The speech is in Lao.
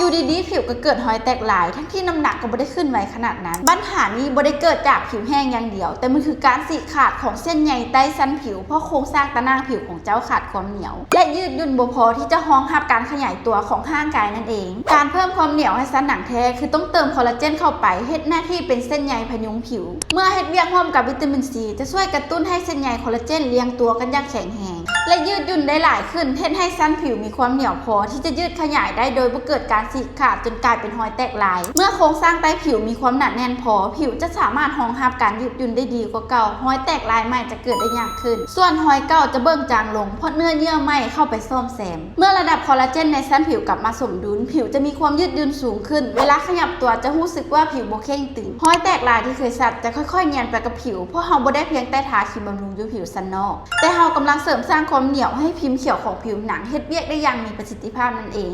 ຢູ່ດີໆ ຜິວກໍເກີດຮອຍແຕກລາຍ ທັງທີ່ນ້ຳໜັກກໍບໍ່ໄດ້ຂຶ້ນໄວຂະໜາດນັ້ນ. ບັນຫານີ້ບໍ່ໄດ້ເກີດຈາກຜິວແຫ້ງຢ່າງດຽວ, ແຕ່ມັນຄືການສີກຂາດຂອງເສັ້ນໃຍໃຕ້ຊັ້ນຜິວ ເພາະໂຄງສ້າງຕາໜ່າຜິວຂອງເຈົ້າຂາດຄວາມໜຽວ ແລະ ຍືດຫຍຸ້ນບໍ່ພໍທີ່ຈະຮອງຮັບການຂະຫຍາຍຕົວຂອງຮ່າງກາຍນັ້ນເອງ. ການເພີ່ມຄວາມໜຽວໃຫ້ຊັ້ນໜັງແທ້ ຄືຕ້ອງເຕີມຄໍລາເຈນເຂົ້າໄປ ເຮັດໜ້າທີ່ເປັນເສັ້ນໃຍພະຍຸງຜິວ. ເມື່ອເຮັດວຽກຮ່ວມກັບວິຕາມິນຊີ ຈະຊ່ວຍກະຕຸ້ນໃຫ້ເສັ້ນໃຍຄໍລາເຈນລຽງຕົວກັນຢ່າງແຂງແຮງ ແລະ ຍືດຫຍຸ້ນໄດ້ຫຼາຍຂຶ້ນ, ເຮັດໃຫ້ຊັ້ນຜິວມີຄວາມໜຽວພໍທີ່ຈະຍືດຂະຫຍາຍໄດ້ໂດຍບໍ່ເກີດການສີກຂາດຈົນກາຍເປັນຮອຍແຕກລາຍ. ເມື່ອໂຄງສ້າງໃຕ້ຜິວມີຄວາມໜາແໜ້ນພໍ, ຜິວຈະສາມາດຮອງຮັບການຍືດຫຍຸ້ນໄດ້ດີກວ່າເກົ່າ, ຮອຍແຕກລາຍໃໝ່ຈະເກີດໄດ້ຍາກຂຶ້ນ, ສ່ວນຮອຍເກົ່າຈະເບິ່ງຈາງລົງ ເພາະເນື້ອເຍື່ອໃໝ່ເຂົ້າໄປສ້ອມແຊມ. ເມື່ອລະດັບຄໍລາເຈນໃນຊັ້ນຜິວກັບມາສົມດຸນ, ຜິວຈະມີຄວາມຍືດຫຍຸ້ນສູງຂຶ້ນ. ເວລາຂະຫຍັບຕົວຈະຮູ້ສຶກວ່າຜິວບໍ່ເຄັ່ງຕຶງ. ຮອຍແຕກລາຍທີ່ເຄີຍຊັດຈະຄ່ອຍໆນຽນໄປກັບຜິວ, ເພາະເຮົາບໍ່ໄດ້ພຽງແຕ່ທາຄຣີມບຳລຸງຢູ່ຜິວຊັ້ນນອກ, ແຕ່ເຮົາກຳລັງເສີມສ້າງຄວາມໜຽວໃຫ້ພິມຂຽວຂອງຜິວໜັງເຮັດວຽກໄດ້ຢ່າງມີປະສິດທິພາບນັ້ນເອງ.